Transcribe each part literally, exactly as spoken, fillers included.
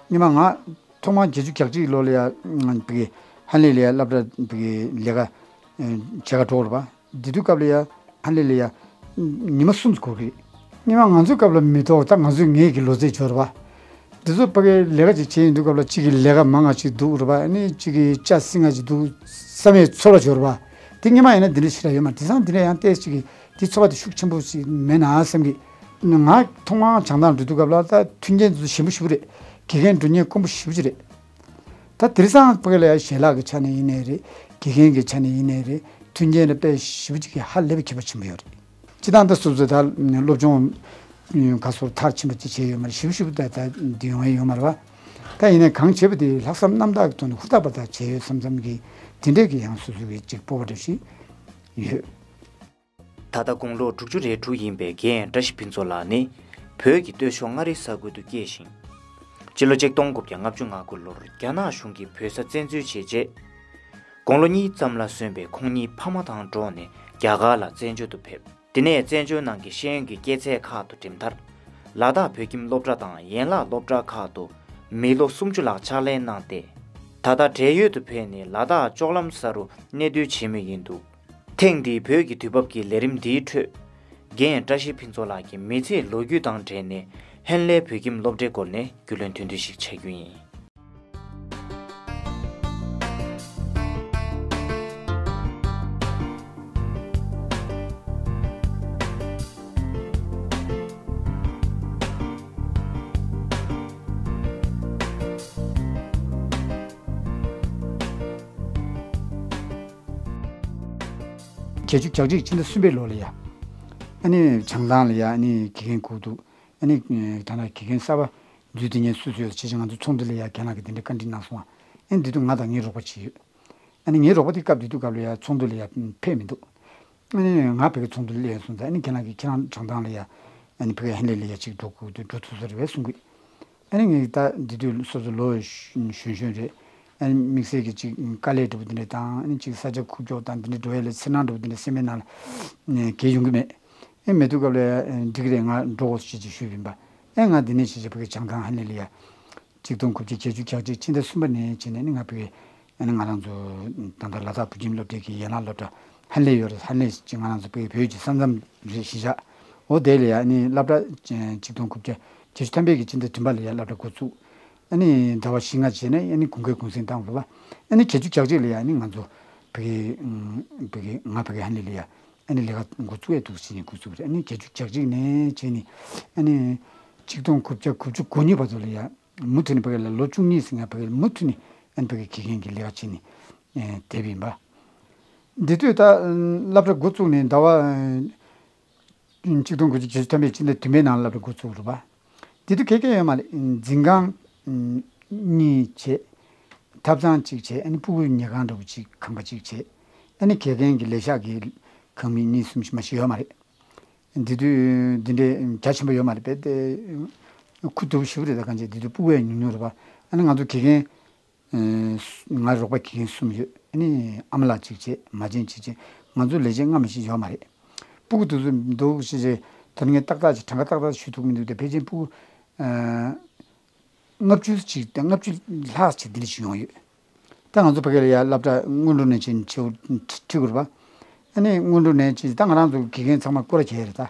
སྔོན་མ་ང་ཐོག་མར་བརྒྱད་ཅུ་གྱ་གཅིག་ལོ་ལ་ཡ་བི་ཧན་ལི་ལ་ཡ་སློབ་གྲྭ་བི་ལས་ཀ་བྱེད་ག་འགྲོ་རེད་པ། དེ་དུས་སྐབས་ལ་ཡ་ཧན་ལི་ལ་ཡ་ཉི་མ་གསུམ་འགོར་གི་རེད། སྔོན་མ་ང་ཚོའི་སྐབས་ལ་མི་ཐོག་ད་ང་ཚོའི་ངེད་ཀྱི་ལོ་ཚད་འབྱོར་བ། འདི་ཚོ་ཕ་གིའི་ལས་ཀ་ཅིག་བྱེད་ཡོང་དུས་སྐབས་ལ་གཅིག་གི་ལས་ཀ་མང་ང་ཅིག་འདུག་རེད་པ། ཨ་ནི་གཅིག་གི་ལྕགས་སྲིང་ང་ཅིག་འདུག་བསམ་ཡས་ཚོར་བ་འབྱོར་བ། དེ་སྔོན་མ་ཡིན་ན་འདི་འདྲ་ཞིག་ར་ཡོད་མ་རེད། དེང་སང་འདི་འདྲ་ཡང་ཏོག་ཙམ་གཅིག་གི་དེ་ཚོར་བ་དེ་ཤུགས་ཆེན་པོ་ཞིག་མེད་ན་བསམ་གི། ང་ཐོག་མར་བྱང་ཐང་འགྲོ་དུས་སྐབས་ལ་ད་མཐུན་རྐྱེན་དེ་ཚོ་ཞན་པོ་ཞེ་པོ་རེད། དགེ་རྒན་འགྲོ་མཁན་དཀོན་པོ་ཞེ་པོ་ཅིག་རེད། ད་དེང་སང་ཕ་གི་ལ་ཡ་ཞལ་ལག་གི་ཆ་ནས་ཡིན་ནའི་རེད། དགེ་རྒན་གྱི་ཆ་ནས་ཡིན་ནའི་རེད། མཐུན་རྐྱེན་ལ་དཔེ་ཞེ་པོ་ཅིག་གི་ཧ་ལས་པའི་ཁྱད་པར་ཆེན་པོ་ཡོད་རེད། སྤྱིར་བཏང་ད་སོ་སོ་ད་སློབ་སྦྱོང་ག་སོར་མཐར་ཕྱིན་པ་ཅིག་བྱས་ཡོད་མ་རེད། ཞིབ་ཞིབ་ད་ད་འདི་ཡོང་ཡ་ཡོད་མ་རེད་པ། ད་ཡིན་ནའི་གང་བྱས་པ་དེ་ལྷག་བསམ་རྣམ་དག་གི་ཐོག་ནས་ཧུར་ཐག་པ་ད་བྱས་ཡོད་བསམ་བསམ་གི་དེ་འདྲས་ཀྱི་ཡང་སོ་སོ་གི་ཅིག་སྤོབས་པ་འདྲ་ཞིག་ཡོད། ད་ལྟ་དགུང་ལོ་དྲུག་ཅུ་རེ་དྲུག་ཡིན་པའི་རྒན་བཀྲ་ཤིས་ཕུན་ཚོགས་ལགས་ནི་བོད་ཀྱི་སྟོད་ཕྱོགས་མངའ་རིས་ས་ཁུལ་དུ་སྐྱེས་ཤིང་། སྤྱི་ལོ་ཆིག་སྟོང་དགུ་བརྒྱ་ལྔ་བཅུ་ང་དགུ་ལོར་རྒྱ་ནག་གཞུང་གིས་བོད་ས་བཙན་འཛུལ་བྱས་རྗེས། དགུང་ལོ་གཉིས་ཙམ་ལ་སོན་པའི་ཁོང་གཉིས་ཕ་མ་དང་འགྲོགས་ནས་རྒྱ་གར་ལ་བཙན་བྱོལ་དུ་ཕེབས། དེ་ནས་བཙན་བྱོལ་ནང་གི་ཤེས་ཡོན་གྱི་སྐྱེད་ཚལ་ཁག་ཏུ་འགྲིམས་མཐར། ལ་དྭགས་བོད་ཁྱིམ་སློབ་གྲྭ་དང་ཡན་ལག་སློབ་གྲྭ་ཁག་ཏུ་མི་ལོ་སུམ་ཅུ་ལྷག་ཕྱག་ལས་གནང་སྟེ། ད་ལྟ་བགྲེས་ཡོལ་དུ་ཕེབས་ནས་ལ་དྭགས་ལྕོག་ལམ་ས་རུ་གནས་སྡོད་བྱེད་མུས་ཡིན་འདུག་ཐེངས་འདིའི་བོད་ཀྱི་དུས་བབ་ཀྱི་ལས་རིམ་འདིའི་ཁྲོད། རྒན་བཀྲ་ཤིས་ཕུན་ཚོགས་ལགས་ཀྱི་མི་ཚེའི་ལོ་རྒྱུས་དང་འབྲེལ་ནས་ཧན་ལའི་བོད་ཁྱིམ་སློབ་གྲྭའི་སྐོར་ནས་རྒྱུས་ལོན་དོན་བསྡུས་ཤིག་བྱ་རྒྱུ་ཡིན། བརྒྱད་ཅུ་གྱ་གཅིག་ཕྱི་ཟླ་གསུམ་པའི་ལོ་ལ་ཡ། ཨ་ནི་བྱང་ཐང་ལ་ཡ་ཨ་ནི་དགེ་རྒན་སྒུག་འདུག་ཨ་ནི་ད་ལྟ་དགེ་རྒན་གསར་པ་འཛུལ་བསྡད་མཁན་སུ་སུ་ཡོད་ཅེས་ང་ཚོ་ཚོགས་འདུ་ལ་ཡ་རྒན་ལགས་ཀྱིས་དེ་འདྲའི་བཀའ་འདྲི་གནང་སོང་། ཨ་ནི་འདི་དུས་ང་དང་ངའི་རོགས་པ་གཅིག་ཡོད། ཨ་ནི་ངའི་རོགས་པ་དེ་སྐབས་དེ་དུས་སྐབས་ལ་ཡ་ཚོགས་འདུ་ལ་ཡ་ཕེབས་མི་འདུག་ཨ་ནི་ང་ཕ་གི་ཚོགས་འདུ་ལ་སླེབས་སོང་ཙང་ཨ་ནི་རྒན་ལགས་ཀྱིས་ཁྱེད་རང་བྱང་ཐང་ལ་ཡ་ཨ་ནི་ཕ་གི་ཧན་ལེ་ལ་ཡ་ཅིག་འགྲོ་དགོས་འདུག་འགྲོ་ཐུབ་ས་རེད་པས་གསུང་གི། ཨ་ནི་ངས་ད་འདི་དུས་སོ་སོ་ལོ་གཞོན་གཞོན་རེད། ཨ་ནི་དམིགས་བསལ་གྱི་ཅིག་དཀའ་ལས་འདྲ་པོ་འདི་འདྲ་དང་ཨ་ནི་ཅིག་ས་ཆ་ཁུག་ཀྱོག་དང་འདི་འདྲ་འགྲོ་ཡ་ལ་འཚེར་སྣང་འདྲ་པོ་འདི་འདྲ་སེམས་པའི་ནང་ལ་གས་ཡོང་གི་མེད། ཨེ་མེད་དུས་སྐབས་ལ་ཨེ་འགྲིག་གི་རེད། ང་འགྲོ་དགོས་ཞེས་ཅིག་ཞུས་པ་ཡིན་པ། ཨེ་ང་འདི་ནས་ཞེས་ཅིག་ཕ་གི་བྱང་ཐང་ཧན་ལེ་ལ་ཡ་ཆིག་སྟོང་དགུ་བརྒྱ་བརྒྱད་ཅུ་གྱ་གཅིག་ཕྱི་ཟླ་གསུམ་པ་ནས་བྱས་ནས་ནི་ང་ཕ་གི་ཨ་ནི་ང་རང་ཚོ་ད་ལྟ་ལ་དྭགས་བོད་ཁྱིམ་སློབ་གྲྭའི་གི་ཡན་ལག་སློབ་གྲྭ་ཧན་ལེ་ཡོད་རེད། ཧན་ལེ་ཅིག་ང་རང་ཚོ་ཕ་གི་བོད་ཀྱི་ས་མཚམས་རེད་གཞིས་ཆགས། འོ་དེ་ལ་ཡ་ཨ་ནི་སློབ་གྲྭ་ཆིག་སྟོང་དགུ་བརྒྱ་བརྒྱད་ཅུ་ཐམ་པའི་གི་ཕྱི་ཟླ་བདུན་པ་ལ་ཡ་སློབ་གྲྭ་འགོ་བཙུགས། ཨ་ནི་ཟླ་བ་བཞི་ལྔ་རྗེས་ནས་ཨ་ནི་དགུན་ཁའི་གུང་སེང་བཏང་དགོས་པ། ཨ་ནི་བརྒྱད་ཅུ་གྱ་གཅིག་ལ་ཡ་ཨ་ནི་ང་ཚོ་ཕ་གི་ཕ་གི་ང་ཕ་གི་ཧན་ལེ་ལ་ཡ་ཨ་ནི་ལས་ཀ་འགོ་བཙུགས་ཡས་འདུག་ཟེར་ནས་འགོ་བཙུགས་པ་རེད། ཨ་ནི་བརྒྱད་ཅུ་གྱ་གཅིག་ནས་བྱས་ནས་ཨ་ནི་ཆིག་སྟོང་དགུ་བརྒྱ་དགུ་བཅུ་གོ་གཉིས་བར་དུ་ལ་ཡ་མུ་མཐུད་ནས་ཕ་གི་ལ་ལོ་བཅུ་གཉིས་ཟིན་ང་ཕ་གི་མུ་མཐུད་ནས་ཨ་ནི་ཕ་གི་དགེ་རྒན་གྱི་ལས་ཀ་བྱས་ནས་བསྡད་པ་ཡིན་པ། འདི་དུས་ད་སློབ་གྲྭ་འགོ་བཙུགས་ནས་ཟླ་བ་ཆིག་སྟོང་དགུ་བརྒྱ་བརྒྱད་ཅུ་ཐམ་པའི་ཕྱི་ཟླ་བདུན་པའི་ནང་ལ་སློབ་གྲྭ་འགོ་བཙུགས་རེད་པ། དེ་དུས་ག་གེ་ཡོད་མ་རེད། འཛིན་ཁང་གཉིས་བྱས། ཐབ་ཚང་གཅིག་བྱས། ཨ་ནི་སྤུ་གུའི་ཉལ་ཁང་འདྲ་པོ་གཅིག་ཁང་པ་གཅིག་བྱས། ཨ་ནི་དགེ་རྒན་གྱི་ལས་ཤག་གི་ཁང་མིག་གཉིས་གསུམ་ཞིག་མ་ཞིག་ཡོད་མ་རེད། འདི་དུས་འདི་འདྲའི་རྒྱ་ཆེན་པོ་ཡོད་མ་རེད་པས། དེ་ཁུ་སྡུག་ཞེ་པོ་རེད། ད་གང་བྱས་འདི་དུས་སྤུ་གུ་ཡང་ཉུང་ཉུང་རེད་པ། ཨ་ནི་ང་ཚོ་དགེ་རྒན་ང་རོགས་པ་དགེ་རྒན་གསུམ་ཡོད། ཨ་ནི་ཨ་མ་ལགས་གཅིག་བྱས། མ་བྱན་གཅིག་བྱས། ང་ཚོ་ལས་བྱེད་སྔ་མ་ཞིག་ཡོད་མ་རེད། སྤུ་གུ་དེ་ཚོ་འདུག་ཞེས་བྱས་དོན་ངས་ཏག་ཏག་ཅིག་གྲངས་ཀ་ཏག་ཏག་ཞུ་ཐུབ་མི་འདུག་དེ་ཕལ་ཆེར་སྤུ་གུ་ལྔ་བཅུ་ཅིག་དང་ལྔ་བཅུ་ལྷག་ཅིག་འདི་འདྲ་ཞིག་ཡོང་ཡོད། ད་ང་ཚོ་ཕ་གི་ལ་ཡ་སློབ་གྲྭ་སྔོན་འགྲོ་ནས་ཕྱིན་ཆེ་བོ་ཁྲིད་དགོས་རེད་པ། ཨ་ནི་སྔོན་འགྲོ་ནས་ཕྱིན་ད་ང་རང་ཚོ་དགེ་རྒན་ཚང་མ་སྐོར་ར་བྱས་རེད་ད།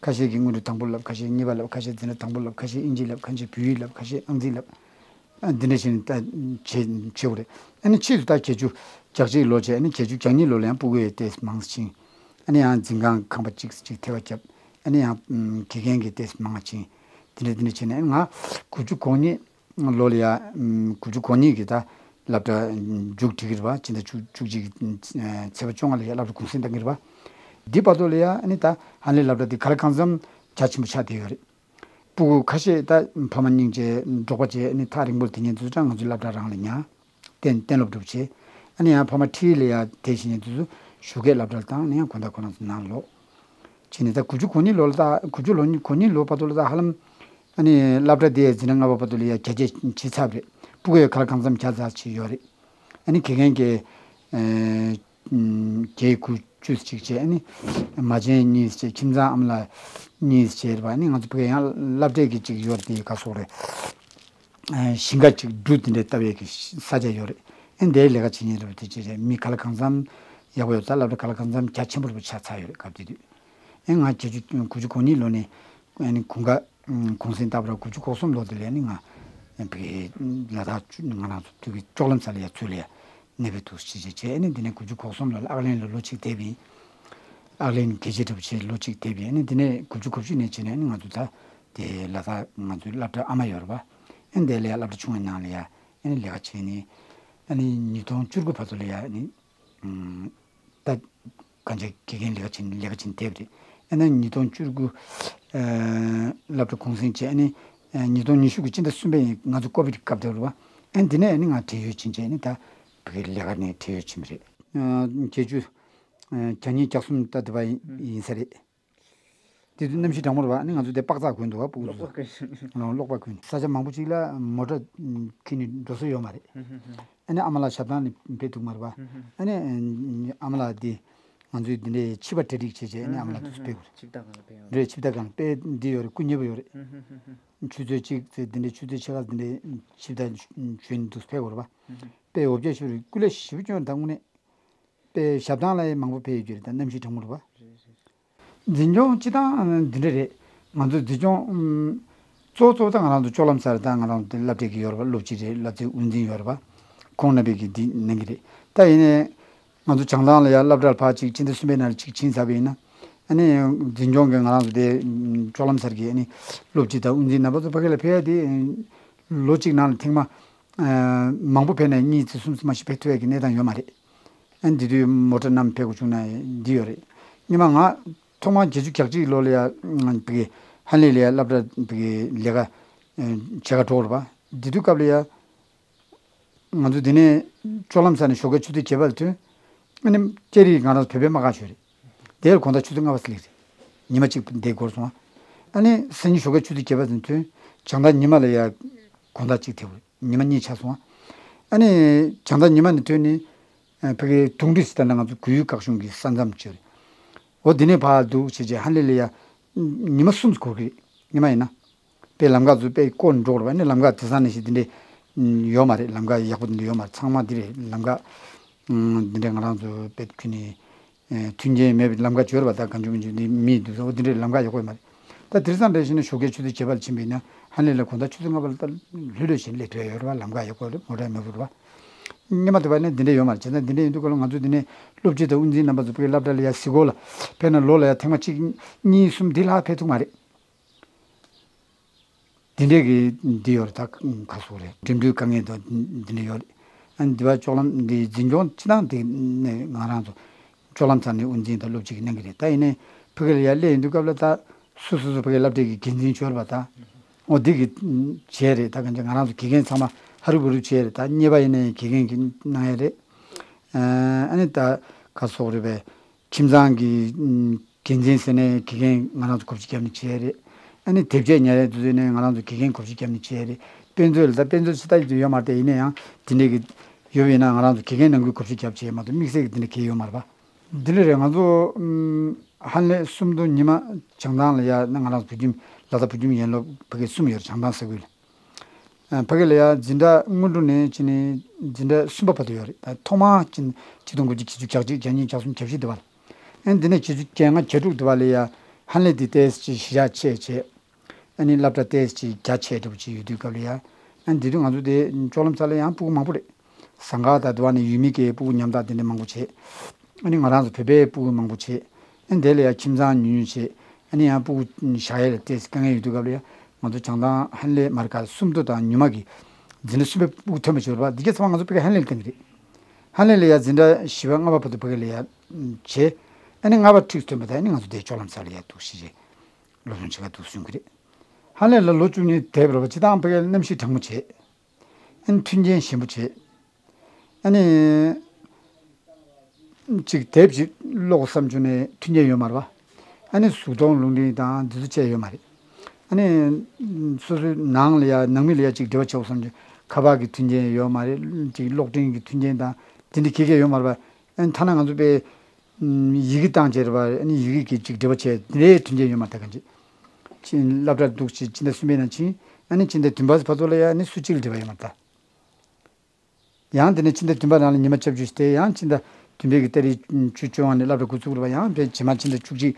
ཁ་ཤས་ཀྱིས་སྔོན་འགྲོ་དང་པོ་བསླབ། ཁ་ཤས་གཉིས་པ་བསླབ། ཁ་ཤས་འཛིན་གྲྭ་དང་པོ་བསླབ། ཁ་ཤས་དབྱིན་ཇི་བསླབ། ཁ་ཤས་ཨང་རྩིས་བསླབ། ཨ་འདི་འདྲ་བྱས་ནས་ད་བྱེད་བྱེད་དགོས་རེད། ཨ་ནི་ཕྱིས་སུ་ད་བརྒྱད་ཅུ་གྱ་གཅིག་ལོ་བྱས། ཨ་ནི་བརྒྱད་ཅུ་གྱ་གཉིས་ལོ་ལ་ཡང་སྤུ་གུ་ཡི་ཏོག་ཙམ་མང་ཙམ་ཕྱིན། ཨ་ནི་ཡང་འཛིན་ཁང་ཁང་པ་གཅིག་གཅིག་ཐེ་བ་བརྒྱབ། ཨ་ནི་ཡང་དགེ་རྒན་གྱི་ཏོག་ཙམ་མང་བ་ཕྱིན། འདི་འདྲ་འདི་འདྲ་བྱས་ནས་ང་དགུ་བཅུ་གོ་གཉིས་ལོ་ལ་ཡ་དགུ་བཅུ་གོ་གཉིས་ཀྱི་ད་སློབ་གྲྭ་མཇུག་སྒྲིལ་གྱི་རེད་པ། ཕྱི་ཟླ་བཅུ་བཅུ་གཅིག་གི་ཚེས་པ་བཅོ་ལྔ་ལ་ཡ་སློབ་གྲྭ་གུང་སེང་གཏོང་གི་རེད་པ། འདི་བར་དུ་ལ་ཡ་ཨ་ནི་ད་ཧན་ལེ་སློབ་གྲྭ་འདི་ག་ལ་གང་འཚམ་རྒྱ་ཆེན་པོ་ཆགས་བསྡད་ཡོད་རེད། སྤུ་གུ་ཁ་ཤས་ད་ཕ་མ་སྙིང་རྗེ་འབྲོག་པ་བྱས། ཨ་ནི་ཐག་རིང་པོར་བསྡད་མཁན་དེ་ཚོ་ད་ང་ཚོའི་སློབ་གྲྭ་རང་ལ་ཉར། གཏན་གཏན་སློབ་འགྲོ་བྱས། ཨ་ནི་ཡང་ཕ་མ་ཁྲིད་ལ་ཡ་དེ་བྱེད་མཁན་དེ་ཚོ་ཞོགས་ཀས་སློབ་གྲྭར་བཏང་། ཨ་ནི་ཡང་དགོང་དག་ཁོ་རང་ཚོ་ནང་ལོག་བྱས་ནས། ད་དགུ་བཅུ་གོ་གཉིས་ལོ་ལ་ད་དགུ་བཅུ་ལོ་གཉིས་གོ་གཉིས་ལོ་བར་དུ་ལ་ད་ཧ་ལམ་ཨ་ནི་སློབ་གྲྭ་དེ་འཛིན་གྲྭ་ལྔ་པ་བར་དུ་ལ་ཡ་རྒྱ་སྐྱེད་བྱས་ཚར་བ་རེད། སྤུ་གུ་ཡ་ག་ལ་གང་འཚམ་བརྒྱ་ཙམ་ཅིག་ཡོད་རེད། ཨ་ནི་དགེ་རྒན་གྱི་ཨེ་ཨམ་བརྒྱད་དགུ་བཅུ་ཅིག་བྱས། ཨ་ནི་མ་བྱན་གཉིས་བྱས། ཁྱིམ་ཚང་ཨ་མ་ལགས་གཉིས་བྱས་རེད་པ། ཨ་ནི་ང་ཚོ་ཕ་གི་ཡང་སློབ་གྲྭའི་གི་ཅིག་ཡོད་རེད། དེ་ག་སོགས་རེད། ཞིང་ཁ་ཅིག་འབྲུ་དེ་འདྲའི་བཏབ་ཡས་ཀྱི་ས་ཆ་ཡོད་རེད། ཨེ་འདའི་ལས་ཀ་བྱེད་མཁན་རེད་པ། དེ་ཅི་རེད། མི་ག་ལ་གང་འཚམ་ཡག་པོ་ཡོད་ཙང་། སློབ་གྲྭ་ག་ལ་གང་འཚམ་རྒྱ་ཆེན་པོ་རུ་ཆགས་ཚར་ཡོད་རེད། སྐབས་དེ་དུས་ཨེ་ང་བརྒྱད་ཅུ་དགུ་བཅུ་གོ་གཉིས་ལོ་ནས་ཨ་ནི་གུང་ཁ་གུང་སེང་བཏབ་ར། དགུ་བཅུ་གོ་གསུམ་ལོ་དེ་ལ་ནི་ང་བའི་ལ་དྭགས་ང་རང་ཚོ་དུས་ཀྱི་ལྕོག་ལམ་ས་ལ་ཡ་ཚུར་ལ་ཡ་གནས་སྤོས་འདུག་ཅི་བྱེད་བྱས། ཨ་ནི་དེ་ནས་དགུ་བཅུ་གོ་གསུམ་ལོ་ལ་ཨག་ལན་ལ་ལོ་གཅིག་བསྡད་པ་ཡིན། ཨག་ལན་རྒྱལ་གཅེས་འདྲ་པོ་བྱས་ལོ་གཅིག་བསྡད་པ་ཡིན། ཨ་ནི་དེ་ནས་དགུ་བཅུ་གོ་བཅུ་ནས་བྱས་ནས་ཨ་ནི་ང་ཚོ་ད་དེ་ལ་དྭགས་ང་ཚོའི་སློབ་གྲྭ་ཨ་མ་ཡོད་རེད་པ། ཨ་ནི་དེ་ལ་ཡ་སློབ་གྲྭ་ཆུང་བའི་ནང་ལ་ཡ་ཨ་ནི་ལས་ཀ་བྱས་ནས། ཨ་ནི་ཉིས་སྟོང་བཅུ་དགུ་བར་དུ་ལ་ཡ་ཨ་ནི་ད་གང་ཅི་དགེ་རྒན་ལས་ཀ་བྱེད་ལས་ཀ་བྱེད་བསྡད་པ་རེད། ཨ་ནི་ཉིས་སྟོང་བཅུ་དགུ་ཨ་སློབ་གྲྭ་གུང་སེང་བྱས། ཨ་ནི་ཨ་ཉིས་སྟོང་ཉི་ཤུ་གི་སྤྱི་ཟླ་གསུམ་པའི་ང་ཚོ་ཀོ་བིད་སྐབས་དེ་རེད་པ། ཨ་ནི་དེ་ནས་ཨ་ནི་ང་བགྲེས་ཡོལ་ཕྱིན་བྱས། ཨ་ནི་ད་བོད་ཀྱི་ལས་ཀ་ནས་བགྲེས་ཡོལ་ཕྱིན་པ་རེད། ཨ་བརྒྱད་ཅུ་ཨ་གྱ་གཉིས་གྱ་གསུམ་ད་དེ་བ་ཡིན་ཡིན་ས་རེད། དེ་དུས་གནམ་གཤིས་གྲང་མོ་རེད་པ། ཨ་ནི་ང་ཚོ་དེ་པག་ཙག་གོན་འདུག་པ། སྤུ་གུ་ཚོ་གློག་པ་གོན། ཨ་གློག་པ་གོན། ས་ཆ་མང་པོ་ཅིག་ལ་མོ་ཊ་ཁྱེར་ནས་འགྲོ་ས་ཡོད་མ་རེད། ཨ་ནི་ཨ་མ་ལགས་ཞབས་བཏང་ནས་ཕེབས་འདུག་མ་རེད་པ། ཨ་ནི་ཨ་མ་ལགས་དེ་ང་ཚོའི་འདི་འདྲའི་ཕྱི་པ་གྲ་སྒྲིག་བྱས་བྱས། ཨ་ནི་ཨ་མ་ལགས་དུས་སུ་ཕེབས་དགོས་རེད། ཆིབས་བསྒྱུར་སྒང་ལ་ཕེབས་ཡོང་། རེད། ཆིབས་བསྒྱུར་སྒང་ལ་དཔེ་འདི་ཡོད་རེད། སྐུ་མཉེལ་པོ་ཡོད་རེད། ཆུ་ཚོད་གཅིག་ཙམ་འདི་འདྲའི་ཆུ་ཚོད་ཕྱེད་ཀ་འདི་འདྲའི་ཆིབས་བསྒྱུར་བྱས་ནས་དུས་སུ་ཕེབས་དགོས་རེད་པ། དཔེ་འོ་བརྒྱལ་ཤོར་རེད། སྐུ་ལས་ཞེ་པོ་སྐྱོན་ད་དངོས་གནས། དཔེ་ཞབས་བཏང་ལ་ཡང་མང་པོ་ཕེབས་ཡོད་རྒྱུ་རེད། ད་གནམ་གཤིས་གྲང་མོ་རེད་པ། འཛིན་སྐྱོང་སྤྱི་བཏང་འདི་འདྲ་རེད། ང་ཚོ་འཛིན་སྐྱོང་ཨམ་གཙོ་བོ་གཙོ་བོ་ད་ང་རང་ཚོ་ལྕོག་ལམ་སར་ད་ང་རང་ཚོ་སློབ་གྲྭའི་གི་ཡོད་རེད་པ། སློབ་སྤྱི་རེད། སློབ་སྤྱི་དབུ་འཛིན་ཡོད་རེད་པ། ཁོང་རྣམ་པས་གི་འདི་གནང་གི་རེད། ད་ཡིན་ནའི་ང་ཚོ་བྱང་ཐང་ལ་ཡ་སློབ་གྲྭར་ཕར་ཅིག་སྤྱི་ཟླ་གསུམ་པའི་ནང་ལ་ཅིག་ཕྱིན་ཚར་བ་ཡིན་ན། ཨ་ནི་འཛིན་སྐྱོང་གི་ང་རང་ཚོ་དེ་ཨམ་ལྕོག་ལམ་སར་གི་ཨ་ནི་སློབ་སྤྱི་དང་དབུ་འཛིན་རྣམ་པ་ཚོ་ཕ་གི་ལ་ཕེབས་ཡ་དེ་ཨམ་ལོ་གཅིག་ནང་ལ་ཐེངས་མ་ཨ་མང་པོ་ཕེབས་ནའི་གཉིས་ཙམ་གསུམ་ཙམ་མ་གཏོགས་ཕེབས་ཐུབ་ཡ་གི་གནས་སྟངས་ཡོད་མ་རེད། ཨ་ནི་དེ་དུས་མོ་ཊ་བསྣམས་ཕེབས་དགོས་བྱུང་ན་འདི་ཡོད་རེད། སྔོན་མ་ང་ཐོག་མར་བརྒྱད་ཅུ་གྱ་གཅིག་ལོ་ལ་ཡ་ཕ་གི་ཧན་ལེ་ལ་ཡ་སློབ་གྲྭ་ཕ་གི་ལས་ཀ་བྱེད་ག་འགྲོ་རེད་པ། དེ་དུས་སྐབས་ལ་ཡ་ང་ཚོ་འདི་ནས་ལྕོག་ལམ་སར་ནས་ཞོགས་ཀའི་ཆུ་ཚོད་བརྒྱད་པ་ལ་ཐོན། ཨ་ནི་ལྕགས་རི་ང་རང་ཚོ་བོད་པའི་དམག་སྒར་ཞོལ་རེད། དེར་དགོང་དག་ཆུ་ཚོད་ལྔ་པ་སླེབས་རེད། ཉི་མ་གཅིག་འདིར་འགོར་སོང་བ། ཨ་ནི་སང་ཉིན་ཞོགས་ཀའི་ཆུ་ཚོད་བརྒྱད་པ་ཙམ་ཐོན། བྱང་ཐང་ཉི་མ་ལ་ཡ་དགོང་དག་གཅིག་ཐེབས་རེད། ཉི་མ་གཉིས་ཆགས་སོང་བ། ཨ་ནི་བྱང་ཐང་ཉི་མ་ནས་ཐོན་ནས་ཨ་ཕ་གི་དུང་ཁྲི་སི་ད་ལྟ་ང་ཚོ་གུ་ཡུ་ཁག་གཞུང་གི་ས་མཚམས་ཅིག་རེད། འོ་འདི་ནས་ཕར་འདུག་བྱས་བྱས་ཧན་ལེ་ལ་ཡ་ཉི་མ་གསུམ་ཙམ་འགོར་གི་རེད། སྔོན་མ་ཡིན་ན། དཔེ་ལམ་ཁ་ཚོ་དཔེ་བསྐོར་འགྲོ་རེད་པ། ཨ་ནི་ལམ་ཁ་དེང་སང་ནང་བཞིན་འདི་འདྲ་ཡོད་མ་རེད། ལམ་ཁ་ཡག་པོ་འདི་འདྲ་ཡོད་མ་རེད། ཚང་མ་འདི་རེད། ལམ་ཁ་འདི་འདྲ་ང་རང་ཚོ་དཔེ་ཁྱོན་ནས་མཐུན་རྐྱེན་མེད་པའི་ལམ་ཁ་བྱོས་རེད་པ། ད་གང་བྱུང་མི་བྱུང་འདི་མི་འདུག་ཟེར། འོ་འདི་འདྲའི་ལམ་ཁ་ཡག་པོ་ཡོད་མ་རེད། ད་དེང་སང་འདྲ་བྱས་ན་ཞོགས་ཀའི་ཆུ་ཚོད་བརྒྱད་པ་ལ་ཕྱིན་པ་ཡིན་ན་ཧན་ལེ་ལ་དགོང་དག་ཆུ་ཚོད་ལྔ་པ་ལ་ད་ལྷོད་ལྷོད་བྱས་ནས་སླེབས་ཐུབ་ཡ་ཡོད་རེད་པ། ལམ་ཁ་ཡག་པོ་རེད། མོ་ཊ་མེད་པ་རེད་པ། སྔོན་མ་དེ་བ་ནི་འདི་འདྲ་ཡོད་མ་རེད། བྱས་ཙང་འདི་འདྲ་ཡིན་དུས་སྐབས་ལ་ང་ཚོ་འདི་ནས་སློབ་སྤྱི་དང་དབུ་འཛིན་རྣམ་པ་ཚོ་ཕ་གི་སློབ་གྲྭ་ལ་ཡ་གཟིགས་སྐོར་ལ་ཕེབས་ན་ལོ་ལ་ཡ་ཐེངས་མ་གཅིག་གཉིས་གསུམ་འདི་ལྷག་ཕེབས་ཐུབ་མ་རེད། འདི་འདྲས་ཀྱི་འདི་ཡོད་རེད། ད་ག་སོགས་རེད། འགྲིམ་འགྲུལ་དཀའ་ངལ་དང་འདི་འདྲས་ཡོད་རེད། ཨ་ནི་འདི་བ་ལྕོག་ལམ་འདི་འཛིན་སྐྱོང་སྤྱི་བཏང་འདི་ནས་ང་རང་ཚོ་ལྕོག་ལམ་ཚང་ནས་དབུ་འཛིན་དང་སློབ་སྤྱི་གིས་གནང་གི་རེད། ད་ཡིན་ནའི་ཕ་གི་ལ་ཡ་སླེབས་ཡོང་དུས་སྐབས་ལ་ད་སོ་སོ་སོ་ཕ་གི་སློབ་གྲྭའི་གི་འགན་འཛིན་ཡོད་རེད་པ། ད་འོ་འདི་གི་བྱས་རེད། ད་གང་ཅི་ང་རང་ཚོ་དགེ་རྒན་ཚང་མ་ཧ་རུ་བུ་རུ་བྱས་རེད། ད་གཉེར་པ་ཡིན་ནའི་དགེ་རྒན་གྱིས་གནང་ཡ་རེད། ཨ་ནི་ད་ག་སོགས་རེད་པས། ཁྱིམ་ཚང་གི་འགན་འཛིན་ཟེར་ནས་དགེ་རྒན་ང་རང་ཚོ་གོ་སྒྲིག་བརྒྱབ་ནས་བྱས་རེད། ཨ་ནི་དེབ་སྐྱེལ་ཉར་ཡས་དུས་ཚོད་ནས་ང་རང་ཚོ་དགེ་རྒན་གོ་སྒྲིག་བརྒྱབ་ནས་བྱས་རེད། དཔེ་མཛོད་ལ་ད་དཔེ་མཛོད་ཅི་ལྟ་ཡོད་མ་རེད། དེ་ཡིན་ན་ཡང་དེ་འདྲས་ཀྱི་ཡོད་པ་ཡིན་ན་ང་རང་ཚོ་དགེ་རྒན་ནང་ཁུལ་གོ་སྒྲིག་བརྒྱབ་བྱས་མ་གཏོགས་དམིགས་བསལ་གྱི་དེ་འདྲ་གང་ཡོད་མ་རེད་པ། འདི་འདྲ་རེད། ང་ཚོ་ཧན་ལེ་སུམ་མདོ་ཉི་མ་བྱང་ཐང་ལ་ཡ་ན་ང་རང་ཚོ་བོད་ཁྱིམ་ལ་དྭགས་བོད་ཁྱིམ་ཡན་ལོ་ཕ་གི་གསུམ་ཡོད་རེད། བྱང་ཐང་ས་ཁུལ་ལ། ཕ་གི་ལ་ཡ་འཛིན་གྲྭ་སྔོན་འགྲོ་ནས་ཕྱིན་ནས་འཛིན་གྲྭ་གསུམ་པ་བར་དུ་ཡོད་རེད། ཐོག་མར་ཕྱིན་ཆིག་སྟོང་དགུ་བརྒྱ་བརྒྱད་ཅུ་གྱ་གཅིག་གྱ་གཉིས་གྱ་གསུམ་གྱ་བཞི་དེ་བར། ཨ་ནི་འདི་ནས་བརྒྱད་ཅུ་གྱ་ལྔ་གྱ་དྲུག་དེ་བར་ལ་ཡ་ཧན་ལེ་དེ་ཏོག་ཙམ་ཅིག་གཞི་བཞག་ཆེ་བྱས། ཨ་ནི་སློབ་གྲྭ་ཏོག་ཙམ་ཅིག་རྒྱ་ཆེ་འདྲ་པོ་ཅིག་ཡོད་དུས་སྐབས་ལ་ཡ། ཨ་ནི་འདི་དུས་ང་ཚོ་དེ་ལྕོག་ལམ་ས་ལ་ཡང་སྤུ་གུ་མང་པོ་རེད། ཟངས་དཀར་དང་དེ་བ་ནས་ཡུལ་མི་གི་སྤུ་གུ་མཉམ་དག་དེ་འདྲ་མང་པོ་བྱས། ཨ་ནི་ང་རང་ཚོ་བོད་པའི་སྤུ་གུ་མང་པོ་བྱས། ཨ་ནི་དེ་ལ་ཡ་ཁྱིམ་ཚང་ཉུང་ཉུང་བྱས། ཨ་ནི་ཡང་སྤུ་གུ་བཞག་ཡས་ལ་ཏོག་ཙམ་དཀའ་ངལ་ཡོད་དུས་སྐབས་ལ་ཡ། ང་ཚོ་བྱང་ཐང་ཧན་ལེ་མར་ཁ་སུམ་མདོ་དང་ཉི་མ་གི་འཛིན་གྲྭ་གསུམ་པའི་སྤུ་གུ་ཐོན་པ་ཅིག་ཡོད་རེད་པ། འདི་ག་ཚང་མ་ང་ཚོ་ཕ་གི་ཧན་ལེ་ལ་བཏང་གི་རེད། ཧན་ལེ་ལ་ཡ་འཛིན་གྲྭ་བཞི་པ་ལྔ་པ་བར་དུ་ཕ་གི་ལ་ཡ་བྱས། ཨ་ནི་ལྔ་པ་འཁྲིས་སུ་ཐོན་པ་དང་ཨ་ནི་ང་ཚོ་དེ་ལྕོག་ལམ་ས་ལ་ཡ་འདུག་སེ་བྱས་སློབ་སྦྱོང་བྱེད་ག་འདུག་གསུང་གི་རེད། ཧན་ལེ་ལ་ལོ་བཅུ་གཉིས་བསྡད་པ་རེད་པ། སྤྱིར་བཏང་ཕ་གིར་གནམ་གཤིས་གྲང་མོ་བྱས། ཨ་ནི་མཐུན་རྐྱེན་ཞན་པོ་བྱས། ཨ་ནི་ཅིག་དེབ་ཅིག་ཀློག་བསམ་བྱུང་ནས་མཐུན་རྐྱེན་ཡོད་མ་རེད་པ། ཨ་ནི་གཟུགས་མཐོང་རླུང་འཕྲིན་དང་འདི་ཚོ་བཅས་ཡོད་མ་རེད། ཨ་ནི་སོ་སོའི་ནང་ལ་ཡ་ནང་མི་ལ་ཡ་ཅིག་འབྲེལ་བ་བྱེད་དགོས་བསམ་བྱུང་ཁ་པར་གྱི་མཐུན་རྐྱེན་ཡོད་མ་རེད། ཅིག་གློག་འཕྲིན་གྱི་མཐུན་རྐྱེན་དང་འདི་འདྲ་ག་ག་ཡོད་མ་རེད་པ། ཨ་ནི་ཐ་ན་ང་ཚོ་དཔེ་ཡི་གེ་བཏང་བྱས་རེད་པ། ཨ་ནི་ཡི་གེ་གི་ཅིག་འབྲེལ་བ་བྱས་དེ་འདྲའི་མཐུན་རྐྱེན་ཡོད་མ་རེད། ད་གང་ཅི་ཕྱིན་སློབ་གྲྭར་འདུག་ཅིག་ཕྱི་ཟླ་གསུམ་པའི་ནང་ཕྱིན། ཨ་ནི་ཕྱི་ཟླ་བདུན་པ་བར་དུ་ལ་ཡ་ཨ་ནི་སུ་གཅིག་ལ་འབྲེལ་བ་ཡོད་མ་རེད་ད། ཡང་དེ་ནས་ཕྱི་ཟླ་བདུན་པ་ནང་ལ་ཉི་མ་ཆ་བཞི་ཞིག་སྟེ། ཡང་ཕྱི་ཟླ་བདུན་པའི་གི་ཏ་རིག་བཅུ་བཅོ་ལྔ་ནས་སློབ་གྲྭ་འགོ་ཚུགས་རེད་པ། ཡང་དེ་རྗེས་མ་ཕྱི་ཟླ་བཅུ་གཅིག་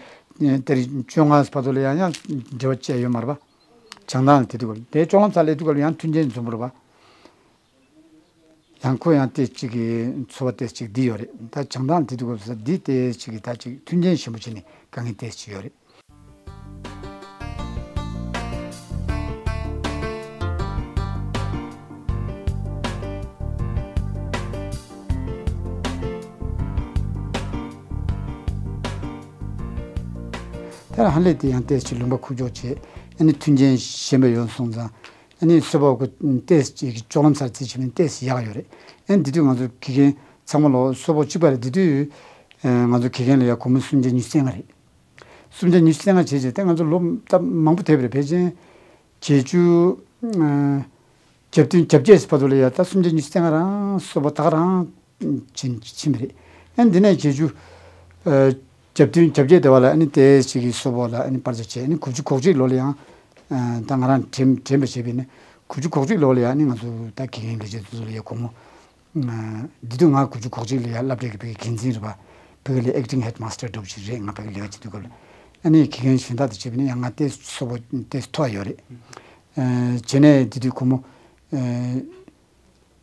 ཏ་རིག་བཅོ་ལྔ་བར་དུ་ལ་ཡང་ཡང་འབྲེལ་བ་བཅད་ཡོད་མ་རེད་པ། བྱང་ཐང་ལ་དེ་དུས་སྐབས་ལ་དེ་ལྕོག་ལམ་སར་སླེབས་དུས་སྐབས་ལ་ཡང་མཐུན་རྐྱེན་འཛོམས་པ་རེད་པ། ཡང་ཁོ་ཡང་ཏོག་ཙམ་གྱི་ཚོར་བ་ཏོག་ཙམ་གྱི་འདི་ཡོད་རེད། ད་བྱང་ཐང་ལ་དེ་དུས་སྐབས་སུ་འདི་ཏོག་ཙམ་གྱི་ད་ཅིག་མཐུན་རྐྱེན་ཞན་པོ་བྱས་ནས་དཀའ་ངལ་ཏོག་ཙམ་ཡོད་རེད། དེར་ཧ་ལས་དེ་ཡང་ཏོག་ཙམ་ལུང་པ་ཁུག་ཀྱོག་བྱས། ཨ་ནི་མཐུན་རྐྱེན་ཞན་པ་ཡོད་སོང་ཙང་། ཨ་ནི་སོ་པ་ཁོ་ཏོག་ཙམ་ཅིག་ལྕོག་ལམ་སར་རྩིས་བྱས་ན་ཏོག་ཙམ་ཡག་ཡོད་རེད། ཨ་ནི་དེ་དུས་ང་ཚོ་དགེ་རྒན་ཚང་མ་ལོ་སོ་པ་གཅིག་པ་རེད། དེ་དུས་ང་ཚོ་དགེ་རྒན་ལ་ཡ་སྒོར་མོ་སུམ་བརྒྱ་ཉི་ཤུ་རྩ་ལྔ་རེད། སུམ་བརྒྱ་ཉི་ཤུ་རྩ་ལྔ་བྱས་བྱས་ཏེ་ང་ཚོ་ལོ་ད་མང་པོ་བསྡད་པ་རེད། ཕལ་ཆེར་བརྒྱད་ཅུ་ཨ་གྱ་བདུན་གྱ་བརྒྱད་བར་དུ་ལ་ཡ་ད་སུམ་བརྒྱ་ཉི་ཤུ་རྩ་ལྔ་རང་སོ་པ་ད་ག་རང་ཕྱིན་ཕྱིན་པ་རེད། ཨ་ནི་འདི་ནས་བརྒྱད་ཅུ་ཨ་གྱ་བདུན་གྱ་བརྒྱད་དེ་བ་ལ་ཨ་ནི་དེ་ཞིག་གི་སོ་པ་ལ་ཨ་ནི་སྤར་ཆ་བྱས། ཨ་ནི་དགུ་བཅུ་གོ་གཅིག་ལོ་ལ་ཡང་ཨ་ད་ང་རང་དྲན་དྲན་པ་བྱས་པས་ནི་དགུ་བཅུ་གོ་གཅིག་ལོ་ལ་ཡ་ཨ་ནི་ང་ཚོ་ད་དགེ་རྒན་ལས་བྱེད་དེ་ཚོ་ལ་ཡ་སྒོར་མོ། འདི་དུས་ང་དགུ་བཅུ་གོ་གཅིག་ལ་ཡ་སློབ་གྲྭའི་གི་ཕ་གི་འགན་འཛིན་རེད་པ། ཕ་གི་ལ་acting headmaster་འདྲ་པོ་ཅིག་རེད། ང་ཕ་གི་ལས་ཀ་བྱེད་དུས་སྐབས་ལ། ཨ་ནི་དགེ་རྒན་གཞན་དག་དང་བྱས་པ་ཡིན་ན་ཡང་ང་ཏོག་ཙམ་སོ་པ་ཏོག་ཙམ་མཐོ་བ་ཡོད་རེད། ཨ་བྱས་ནས་འདི་དུས་སྒོར་མོ་ཨ་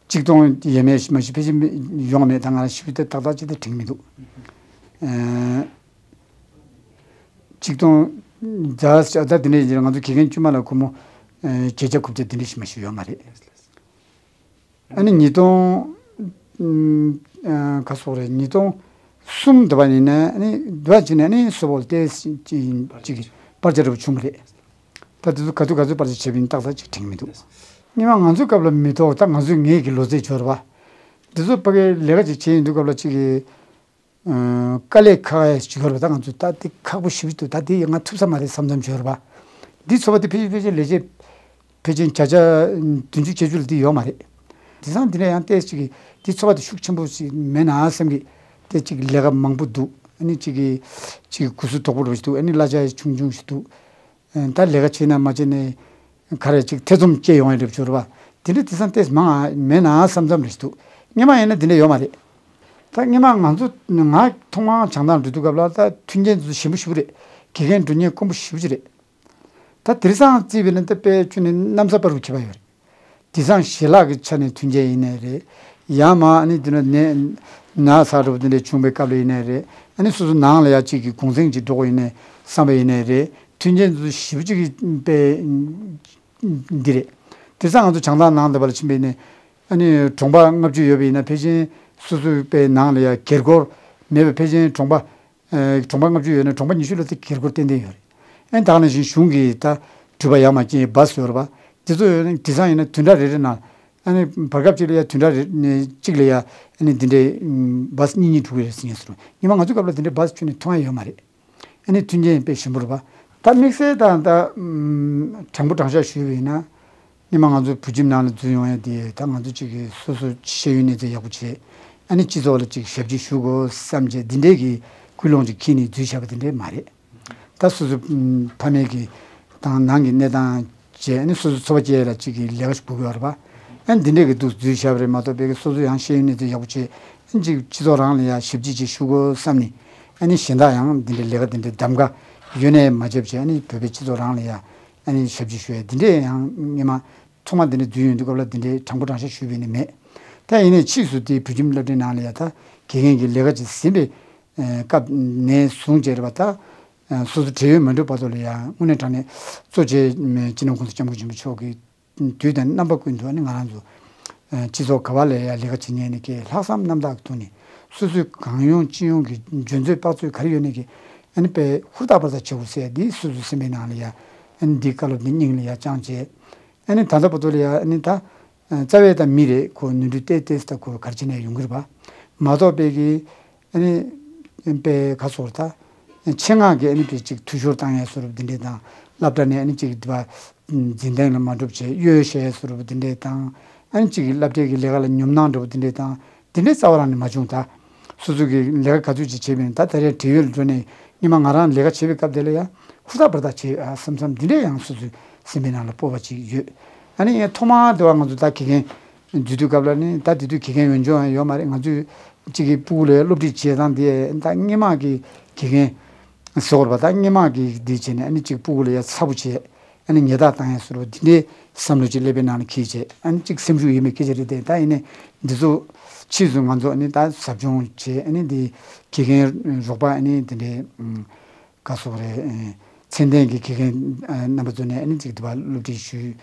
གཅིག་སྟོང་ཡས་མས་མ་གཞི་ཕལ་ཆེར་ཡོང་བ་མེད། ད་ང་རང་ཞིབ་ཏུ་ཏག་ཏག་ཅིག་ད་དྲན་གྱི་མི་འདུག་ཨ་གཅིག་སྟོང་ད་ད་འདི་འདྲས་ང་ཚོ་དགེ་རྒན་དཀྱུས་མ་ལ་སྒོར་མོ་ཨ་བརྒྱད་བརྒྱ་དགུ་བརྒྱ་འདི་འདྲས་ཤིག་མ་གཞི་ཡོད་མ་རེད། ཨ་ནི་ཉིས་སྟོང་ཨ་ག་སོགས་རེད། ཉིས་སྟོང་གསུམ་འདི་བ་ཡིན་ན་ཨ་ནི་འདི་བ་བྱས་ནས་ཨ་ནི་སོ་པ་ཏོག་ཙམ་ཅིག་སྤར་ཆ་འདྲ་པོ་བྱུང་བ་རེད། ད་དེ་ཚོ་ག་ཚོད་ག་ཚོད་སྤར་ཆ་བྱས་པ་ཡིན་ཏག་ཏག་ཅིག་དྲན་གྱི་མི་འདུག་སྔོན་མ་ང་ཚོའི་སྐབས་ལ་མི་ཐོག་ད་ང་ཚོའི་ངེད་ཀྱི་ལོ་ཚད་འབྱོར་བ་འདི་ཚོ་ཕ་གིའི་ལས་ཀ་ཅིག་བྱས་ཡོང་དུས་སྐབས་ལ་ཅིག་གི་ཨ་དཀའ་ལས་ཁག་ཡ་ཞིག་ཡོད་རེད་པ། ད་ང་ཚོ་ད་དེ་ཁག་པོ་ཞེ་པོ་ཅིག་འདུག་ད་དེ་ང་ཐུབ་ས་མ་རེད་བསམ་བསམ་ཅིག་ཡོད་རེད་པ། འདི་ཚོ་པ་དེ་ཕལ་ཆེར་ཕལ་ཆེར་ལས་བྱེད་ཕལ་ཆེར་བརྒྱ་ཆ་བདུན་ཅུ་བརྒྱད་ཅུ་ལ་དེ་ཡོད་མ་རེད། དེང་སང་འདི་ནས་ཡང་ཏོག་ཙམ་ཅིག་གིས་དེ་ཚོ་པ་དེ་ཤུགས་ཆེན་པོ་ཞིག་མེད་ན་བསམ་གི། དེ་ཅིག་ལས་ཀ་མང་པོ་འདུག་ཨ་ནི་ཅིག་གིས་ཅིག་གུ་སུ་དོག་པོ་འདྲ་པོ་ཞིག་འདུག་ཨ་ནི་གླ་ཆ་ཆུང་ཆུང་ཞིག་འདུག་ཨ་ད་ལས་ཀ་བྱས་ན་མ་བྱས་ན་ག་རེ་ཅིག་ཐེ་ཚོམ་སྐྱེ་ཡོང་ཡ་འདྲ་པོ་ཅིག་ཡོད་རེད་པ། དེ་འདྲ་དེང་སང་ཏོག་ཙམ་མང་ང་མེད་ན་བསམ་བསམ་རེ་ཞིག་འདུག་སྔོན་མ་ཡིན་ན་དེ་འདྲ་ཡོད་མ་རེད། ད་སྔོན་མ་ང་ཚོ་ང་ཐོག་མར་བྱང་ཐང་འགྲོ་དུས་སྐབས་ལ་ད་མཐུན་རྐྱེན་དེ་ཚོ་ཞན་པོ་ཞེ་པོ་ཅིག་རེད། དགེ་རྒན་འགྲོ་མཁན་དཀོན་པོ་ཞེ་པོ་ཅིག་རེད། ད་དེང་སང་བརྩིས་པ་ཡིན་ན་ད་དཔེ་ཁྱོན་ནས་གནམ་ས་བར་དུ་ཁྱད་པར་ཡོད་རེད། དེང་སང་ཞལ་ལག་གི་ཆ་ནས་མཐུན་རྐྱེན་ཡིན་ནའི་རེད། ཡང་མ་ཨ་ནི་དེ་ནས་ནད་ན་ཚ་འདྲ་པོ་དེ་འདྲ་བྱུང་བའི་སྐབས་ལ་ཡིན་ནའི་རེད། ཨ་ནི་སོ་སོ་ནང་ལ་ཡ་གཅིག་གི་གུང་སེང་ཅིག་འགྲོ་དགོས་ཡིན་ནའི་བསམ་པ་ཡིན་ནའི་རེད། མཐུན་རྐྱེན་དེ་ཚོ་ཞེ་པོ་ཅིག་གི་དཔེ་འདི་རེད། དེང་སང་ང་ཚོ་བྱང་ཐང་ནང་དེ་པ་ལ་ཕྱིན་པ་ཡིན་ནའི་ཨ་ནི་གྲོང་པ་ལྔ་བཅུ་ཡོད་པ་ཡིན་ན་ཕལ་ཆེར་སོ་སོའི་དཔེ་ནང་ལ་ཡ་སྒེར་སྒོར་མེད་པ་ཕལ་ཆེར་གྲོང་པ་ཨ་གྲོང་པ་ལྔ་བཅུ་ཡོད་ན་གྲོང་པ་ཉི་ཤུ་ལ་དེ་སྒེར་སྒོར་ཏན་ཏན་ཡོད་རེད། ཨ་ནི་ད་ག་ནང་བཞིན་གཞུང་གི་ད་འགྲུལ་པ་ཡར་མར་སྐྱེལ་བཱས་ཡོད་རེད་པ། དེ་ཚོ་ཡོད་ན་དེང་སང་ཡིན་ན་བདུན་ཕྲག་རེ་རེ་ནང་ཨ་ནི་བར་སྐབས་གཅིག་ལ་ཡ་བདུན་ཕྲག་རེ་གཅིག་ལ་ཡ་ཨ་ནི་འདི་འདྲའི་བཱས་གཉིས་གཉིས་འགྲོ་གི་རེད་ཟེར་མཁན་ཟེར། སྔོན་མ་ང་ཚོའི་སྐབས་ལ་དེ་འདྲའི་བཱས་ཁྱོན་ནས་མཐོང་ཡ་ཡོད་མ་རེད། ཨ་ནི་མཐུན་རྐྱེན་དཔེ་ཞན་པོ་རེད་པ། ད་དམིགས་བསལ་དང་ད་དྲང་པོ་དྲང་བཞག་ཞུས་པ་ཡིན་ན། སྔོན་མ་ང་ཚོ་བོད་ཁྱིམ་ནང་ལ་འཛུལ་ཡོང་ཡ་དེ་ད་ང་ཚོ་གཅིག་གིས་སོ་སོ་ཤེས་ཡོན་གནས་ཚད་ཡག་པོ་བྱས། ཨ་ནི་སྤྱི་ཚོགས་ལ་གཅིག་ཞབས་ཕྱི་ཞུ་དགོས་བསམ་བྱས་འདི་འདྲའི་གི་ཀུན་སློང་ཅིག་འཁྱེར་ནས་འཛུལ་བཞག་པ་དེ་འདྲས་མ་རེད། ད་སོ་སོ་ཕ་མེས་ཀྱི་དང་ནང་གི་གནས་སྟངས་བྱས། ཨ་ནི་སོ་སོ་འཚོ་བ་སྐྱེལ་ཡ་ལ་གཅིག་གི་ལས་ཀ་ཞིག་དགོས་ཀྱི་ཡོད་རེད་པ། ཨ་ནི་འདི་འདྲས་ཀྱི་འདུག་འཛུལ་བཞག་པ་རེད་མ་གཏོགས་པའི་གི་སོ་སོ་ཡང་ཤེས་ཡོན་གནས་ཚད་ཡག་པོ་བྱས། ཨ་ནི་གཅིག་སྤྱི་ཚོགས་རང་ལ་ཡ་ཞབས་ཕྱི་ཅིག་ཞུ་དགོས་བསམ་ནས། ཨ་ནི་གཞན་དག་ཡང་འདི་འདྲའི་ལས་ཀ་འདི་འདྲའི་གདམ་ག་ཡོད་ནའི་མ་བྱས་བྱས། ཨ་ནི་བོད་པའི་སྤྱི་ཚོགས་རང་ལ་ཡ་ཨ་ནི་ཞབས་ཕྱི་ཞུ་ཡ་འདི་འདྲས་ཡང་སྔོན་མ་ཐོག་མ་འདི་འདྲའི་འཛུལ་ཡོང་དུས་སྐབས་ལ་འདི་འདྲའི་དྲང་པོ་དྲང་བཞག་ཞུས་པ་ཡིན་ནི་མེད། ད་ཡིན་ནའི་ཕྱིས་སུ་དེ་བོད་ཁྱིམ་སློབ་གྲྭའི་ནང་ལ་ཡ་ད་དགེ་རྒན་གྱི་ལས་ཀ་ཅིག་ཟིན་པའི་ཨ་སྐབས་ནས་བཟུང་བྱས་རེད་པ། ད་ཨ་སོ་སོ་བགྲེས་ཡོལ་མ་འགྲོ་བར་དུ་ལ་ཡ་དངོས་གནས་དྲང་གནས་གཙོ་ཆེ་སྤྱི་ནོར་༸གོང་ས་༸སྐྱབས་མགོན་ཆེན་པོ་མཆོག་གི་དུས་དང་རྣམ་པ་ཀུན་ཏུ་ཨ་ནི་ང་རང་ཚོ་ཨ་སྤྱི་ཚོགས་ག་བ་ལ་ཡ་ལས་ཀ་བྱེད་མཁན་ནི་གི་ལྷག་བསམ་རྣམ་དག་གི་ཐོག་ནས་སོ་སོའི་གང་ཡོང་ཅི་ཡོང་གི་འཇོན་ཚོད་དཔག་ཚོད་ག་རེ་ཡོད་ནི་གི་ཨ་ནི་དཔེ་ཧུར་ཐག་པར་ཐག་བྱེད་དགོས་ཟེར་འདི་སོ་སོའི་སེམས་པའི་ནང་ལ་ཡ་ཨ་ནི་འདི་བཀའ་སློབ་འདི་སྙིང་ལ་ཡ་བཅངས་བྱས། ཨ་ནི་ད་ལྟ་བར་དུ་ལ་ཡ་ཨ་ནི་ད་རྩ་བའི་ད་མི་རེད། ཁོ་ནོར་འཁྲུལ་ཏོག་ཙམ་ད་ཁོ་ག་རེ་བྱས་ནས་ཡོང་གི་རེད་པ། མ་གཏོགས་པའི་གི་ཨ་ནི་དཔེ་ག་སོགས་ད་ཆེད་མངགས་ཀྱི་ཨ་ནི་དཔེ་ཅིག་འཐུས་ཤོར་བཏང་ཡས་བཟོ་འདྲ་པོ་འདི་འདྲས་དང་། སློབ་གྲྭ་ནས་ཨ་ནི་ཅིག་འདི་པ་འཛིན་གྲྭ་ལ་མ་འགྲོ་བྱས་གཡོལ་བཞག་ཡས་བཟོ་འདྲ་པོ་འདི་འདྲས་དང་། ཨ་ནི་ཅིག་སློབ་གྲྭའི་གི་ལས་ཀ་ལ་ཉོབ་སྣང་འདྲ་པོ་འདི་འདྲས་དང་། འདི་འདྲས་རྩ་བ་རང་ནས་མ་བྱུང་། ད་སོ་སོ་གི་ལས་ཀ་ག་ཚོད་ཅིག་བྱས་པ་ཡིན་ད་ད་རེས་བགྲེས་ཡོལ་འགྲོ་ནས་སྔོན་མ་ང་རང་ལས་ཀ་བྱེད་པའི་སྐབས་དེ་ལ་ཡ་ཧུར་ཐག་པར་ཐག་བྱེད་ཨ་བསམ་བསམ་འདི་འདྲས་ཡང་སོ་སོའི་ སེམས་པའི་ནང་ལ་སྤོབས་པ་ཅིག་ཡོད། ཨ་ནི་ཐོག་མར་དེ་བ་ང་ཚོ་ད་དགེ་རྒན་འཛུལ་དུས་སྐབས་ལ་ནི་ད་དེ་དུས་དགེ་རྒན་འོས་སྦྱོང་ཡང་ཡོད་མ་རེད། ང་ཚོས་གཅིག་གི་སྤུ་གུ་ལ་སློབ་ཁྲིད་བྱེད་སྟངས་དེ་ད་སྔོན་མ་གི་དགེ་རྒན་ཟེར་བ་རེད་པ། ད་སྔོན་མ་གི་འདི་བྱས་ནས་ཨ་ནི་གཅིག་སྤུ་གུ་ལ་ཡ་ཚ་པོ་བྱས། ཨ་ནི་ཉེས་རྡུང་བཏང་ཡ་ཟེར་བ་འདི་འདྲའི་བསམ་བློ་ཅིག་ཀླད་པའི་ནང་ལ་འཁྱེར་བྱས། ཨ་ནི་གཅིག་སེམས་ཤུགས་ཡོད་མེད་སྐད་ཆ་རེད་དེ། ད་ཡིན་ནའི་འདི་ཚོ་ཕྱིས་སུ་ང་ཚོ་ཨ་ནི་ད་ཟབ་སྦྱོང་བྱས། ཨ་ནི་འདི་དགེ་རྒན་རོགས་པ་ཨ་ནི་འདི་འདྲའི་ག་སོགས་རེད། ཚད་ལྡན་གྱི་དགེ་རྒན་རྣམ་པ་ཚོ་ནས་ཨ་ནི་གཅིག་འདི་བ་སློབ་ཁྲིད་ཞུས།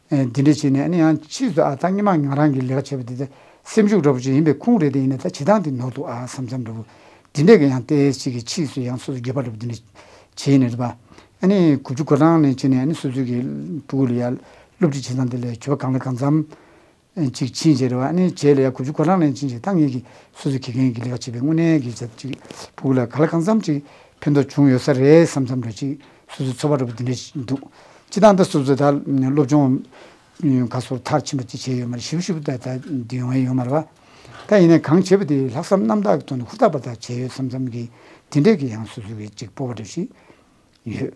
འདི་འདྲ་བྱས་ནས་ཨ་ནི་ཡང་ཕྱིས་སུ་ཨ་ད་སྔོན་མ་ང་རང་གི་ལས་ཀ་བྱས་པ་འདི་ད་སེམས་ཤུགས་འདྲ་པོ་ཅིག་ཡིན་པའི་ཁུངས་རེད་དེ། ཡིན་ནའི་ད་བྱེད་སྟངས་འདི་ནོར་འདུག་ཨ་བསམ་བསམ་འདྲ་པོ་འདི་འདྲ་གི་ཡང་ཏོག་ཙམ་གྱི་ཕྱིས་སུ་ཡང་སོ་སོ་འགྱོད་པ་འདྲ་པོ་འདི་འདྲ་བྱས་ནས་རེད་པ། ཨ་ནི་དགུ་བཅུ་གོ་གྲངས་ནས་བྱས་ནས་ཨ་ནི་སོ་སོ་གི་སྤུ་གུ་ལ་ཡ་སློབ་ཁྲིད་བྱེད་སྟངས་འདི་ལ་གྱོད་པ་གང་ལ་གང་འཚམ་ཅིག་ཕྱིན་བྱས་རེད་པ། ཨ་ནི་རྗེས་ལ་ཡ་དགུ་བཅུ་གོ་གྲངས་ནས་ཕྱིན་བྱས་ད་ངེད་ཀྱི་སོ་སོ་དགེ་རྒན་གྱི་ལས་ཀ་བྱེད་པའི་དངོས་གནས་ཀྱི་ཅིག་སྤུ་གུ་ལ་གང་ལ་གང་འཚམ་ཅིག་ཕན་ཐོགས་བྱུང་ཡོད་ས་རེད་བསམ་བསམ་འདྲ་ཅིག་སོ་སོ་ཚོར་བ་འདྲ་པོ་འདི་འདྲ་ཞིག་འདུག་སྤྱིར་བཏང་ད་སོ་སོ་ད་སློབ་སྦྱོང་ག་སོར་མཐར་ཕྱིན་པ་ཅིག་བྱས་ཡོད་མ་རེད། ཞིབ་ཞིབ་ད་ད་འདི་ཡོང་ཡ་ཡོད་མ་རེད་པ། ད་ཡིན་ནའི་གང་བྱས་པ་དེ་ལྷག་བསམ་རྣམ་དག་གི་ཐོག་ནས་ཧུར་ཐག་པར་ད་བྱས་ཡོད་བསམ་བསམ་གྱི་དེ་འདྲས་ཀྱི་ཡང་སོ་སོ་གི་ཅིག་སྤོབས་པ་འདྲ་ཞིག་ཡོད།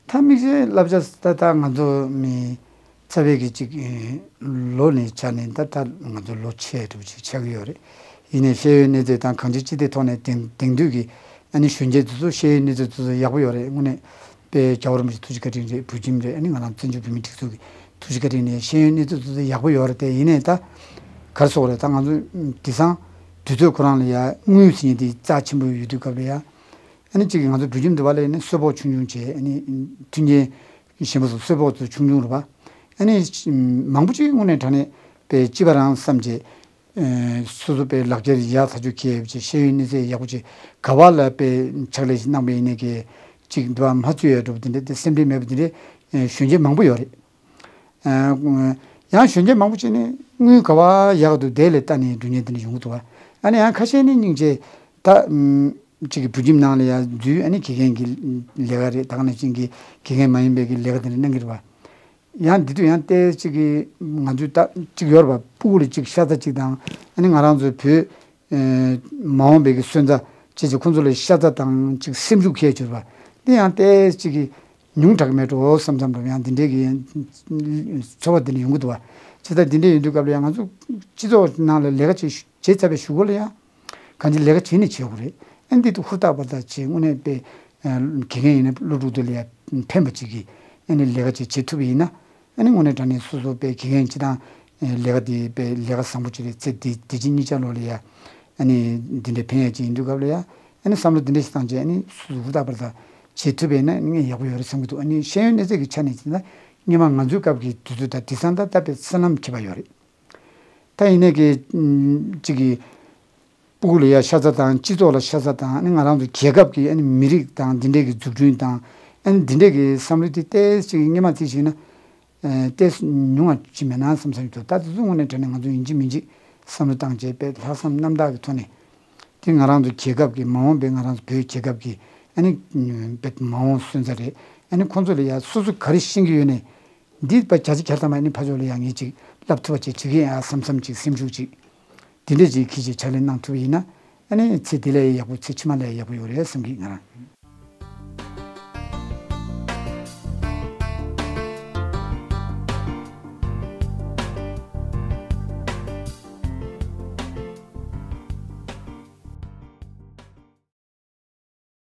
ད་དམིགས་བསལ་བསླབ་བྱ་ད་ལྟ་ང་ཚོ་མི་རྩ་བའི་གི་ཅིག་ལོ་ནས་ཆ་ནས་ད་ལྟ་ང་ཚོ་ལོ་ཆེ་འགྲོ་ཅིག་ཆགས་ཀྱི་ཡོད་རེད། ཡིན་ནའི་ཤེས་ཡོན་གནས་ཚད་དང་གང་ཅིའི་སྤྱི་བདེ་ཐོག་ནས་དེང་དེང་དུས་ཀྱི་ཨ་ནི་གཞོན་སྐྱེས་ཚོ་ཚོ་ཤེས་ཡོན་གནས་ཚད་ཚོ་ཚོ་ཡག་པོ་ཡོད་རེད། དངོས་གནས་དཔེ་རྒྱལ་བ་རིན་པོ་ཆེ་ཐུགས་རྗེ་བཀའ་དྲིན་རེད། བོད་ཁྱིམ་རེད། ཨ་ནི་ང་རང་བཙན་བྱོལ་བོད་མིའི་སྒྲིག་འཛུགས་ཀྱི་ཐུགས་རྗེ་བཀའ་དྲིན་རེད། ཤེས་ཡོན་གནས་ཚད་ཚོ་ཚོ་ཡག་པོ་ཡོད་རེད་དེ། ཡིན་ནའི་ད་ག་རེ་ཟེར་དགོས་རེད། ད་ང་ཚོ་དེང་སང་དུས་ཚོད་ཁོ་རང་ལ་ཡ་དངུལ་ཟེར་མཁན་དེ་རྩ་ཆེན་པོ་ཡོད་དུས་སྐབས་ལ་ཡ། ཨ་ནི་གཅིག་གིས་ང་ཚོ་བོད་ཁྱིམ་འདི་པ་ལ་ཡིན་ན་གསོལ་ཕོགས་ཆུང་ཆུང་བྱས། ཨ་ནི་མཐུན་རྐྱེན་ཞན་པོ་སོགས་གསོལ་ཕོགས་ཚོ་ཆུང་ཆུང་རེད་པ། ཨ་ནི་མང་པོ་ཅིག་དངོས་གནས་དྲང་གནས་དཔེ་སྐྱིད་པ་རང་བསམ་བྱས། ཨེ་སོ་སོ་དཔེ་ལག་འཁྱེར་ཡག་ཐག་ཆོད་འཁྱེར་ཡོད་ཅིག་ཤེས་ཡོན་གནས་ཚད་ཡག་པོ་ཅིག་ག་བ་ལ་དཔེ་ཕྱག་ལས་ཤིག་གནང་པ་ཡིན་ནའི་གི་ཅིག་འདི་པ་མ་རྩོད་ཡ་འགྲོ་པོ་འདི་འདྲ་དེ་སེམས་ཁྲལ་མེད་པ་འདི་འདྲ་ཨེ་གཞོན་སྐྱེས་མང་པོ་ཡོད་རེད། ཨ་ཡང་གཞོན་སྐྱེས་མང་པོ་ཅིག་ནི་དངུལ་ག་བ་ཡག་འདུག་དེ་ལ་ལྟ་ནས་འགྲོ་མཁན་དེ་འདྲ་ཡོང་གི་འདུག་བ། ཨ་ནི་ཡང་ཁ་ཤས་ནི་སྙིང་རྗེ་ད་ཨུམ་ཅིག་གི་བོད་ཁྱིམ་ནང་ལ་ཡང་འཛུལ། ཨ་ནི་དགེ་རྒན་གྱི་ལས་ཀ་རེད། ད་ག་ནང་བཞིན་གྱི་དགེ་རྒན་མ་ཡིན་པའི་གི་ལས་ཀ་དེ་འདྲ་གནང་གི་རེད་བ། ཡང་འདི་དུས་ཡང་ཏོག་ཙམ་གྱི་ང་ཚོས་ད་ཅིག་ཡོད་རེད་བ། སྤུ་གུ་ལ་ཅིག་ཤ་ཚ་ཅིག་དང་། ཨ་ནི་ང་རང་ཚོའི་བོད་ཨེ་མ་འོངས་པའི་གི་སོན་རྩ་བྱས་ཅིག་ཁོང་ཚོ་ལ་ཤ་ཚ་དང་ཅིག་སེམས་ཤུགས་ཁྱེར་གྱུར་བ། འདི་ཡང་ཏོག་ཙམ་གྱི་ཉུང་དྲགས་མེད་འགྲོ་བསམ་བསམ་འགྲོ། ཡང་འདི་འདྲའི་གི་ཚོར་བ་འདི་འདྲ་ཡོང་གི་འདུག་བ། བྱས་ཙང་འདི་འདྲ་ཡིན་དུས་སྐབས་ལ་ཡང་ང་ཚོ་སྤྱི་ཚོགས་ནང་ལ་ལས་ཀ་བྱེད་བྱེད་ཚར་བའི་གཞུག་གུ་ལ་ཡང་གང་ཅི་ལས་ཀ་བྱེད་ནས་བྱེད་དགོས་རེད། ཨ་ནི་འདི་དུ་ཧུར་ཐག་པ་ཐག་བྱེད། དངོས་གནས་དཔེ་དགེ་རྒན་ཡིན་ན་སློབ་ཕྲུག་དེ་ལ་ཡང་ཕན་པ་ཅིག་གི་ཨ་ནི་ལས་ཀ་ཅིག་བྱེད་ཐུབ་པ་ཡིན་ན། ཨ་ནི་དངོས་གནས་དྲང་གནས་སོ་སོ་དཔེ་དགེ་རྒན་སྤྱི་དང་ལས་ཀ་དེ་དཔེ་ལས་ཀ་བཟང་པོ་ཅིག་རེད། ཚེ་འདི་འདི་ཕྱི་གཉིས་ཆ་ལོ་ལ་ཡང་ཨ་ནི་འདི་འདྲའི་ཕན་ཡ་ཅིག་ཡིན་དུས་སྐབས་ལ་ཡང་ཨ་ནི་བསམ་བློ་འདི་འདྲ་ཞིག་བཏང་བྱས། ཨ་ནི་སོ་སོ་ཧུར་ཐག་པ་ཐག་བྱེད་ཐུབ་པ་ཡིན་ན་ཨ་ནི་ཡག་པོ་ཡོད་རེད་བསམ་གྱི་འདུག་ཨ་ནི་ཤེས་ཡོན་གནས་ཚད་ཀྱི་ཆ་ནས་བྱས་ན་སྔོན་མ་ང་ཚོའི་སྐབས་ཀྱི་དུས་ཚོད་དང་དེང་སང་ད་ལྟ་དཔེ་སྲིད་ལམ་ཁྱད་པར་ཡོད་རེད། ད་ཡིན་ནའི་གི་ཨམ་གཅིག་གི་སྤུ་གུ་ལ་ཡ་ཤ་ཚ་དང་། སྤྱི་ཚོགས་ལ་ཤ་ཚ་དང་། ཨ་ནི་ང་རང་ཚོ་རྒྱལ་ཁབ་ཀྱི་ཨ་ནི་མི་རིགས་དང་འདི་འདྲའི་གི་འཛུགས་སྐྲུན་དང་། ཨ་ནི་འདི་འདྲའི་གི་བསམ་བློ་དེ་ཏོག་ཙམ་ཅིག་སྔོན་མ་དེ་བྱས་ན་ཨ་ཏོག་ཙམ་ཉུང་བ་ཅིག་མེད་ན་བསམ་བསམ་གྱི་འདུག་ད་དེ་ཚོ་དངོས་གནས་དྲང་གནས་ང་ཚོ་ཡིན་གཅིག་མིན་གཅིག་བསམ་བློ་བཏང་བྱས་དཔེ་ལྷག་བསམ་རྣམ་དག་གི་ཐོག་ནས། དེ་ང་རང་ཚོ་རྒྱལ་ཁབ་ཀྱི་མ་འོངས་པའི་ང་རང་ཚོ་བོད་རྒྱལ་ཁབ་ཀྱི་ཨ་ནི་དཔེ་མ་འོངས་སོན་རྩ་རེད། ཨ་ནི་ཁོང་ཚོ་ལ་ཡ་སོ་སོ་ག་རེ་ཤེས་ཀྱི་ཡོད་ནའི། འདི་པ་བརྒྱ་ཆ་བརྒྱ་ཐམ་པ་ནི་ཕ་ཕྱོགས་ལ་ཡང་ངས་ཅིག་བསླབ་ཐུབ་པ་ཅིག་བྱེད་ཀྱི་ཡིན་ཨ་བསམ་བསམ་ཅིག་སེམས་ཤུགས་ཅིག་དེ་འདྲས་ཅིག་གིས་ཅིག་ཕྱག་ལས་གནང་ཐུབ་པ་ཡིན་ན། ཨ་ནི་ཚེ་འདི་ལས་ཡག་པོ་ཚེ་ཕྱི་མ་ལས་ཡག་པོ་ཡོད་རེད་བསམ་གྱི་ང་རང་།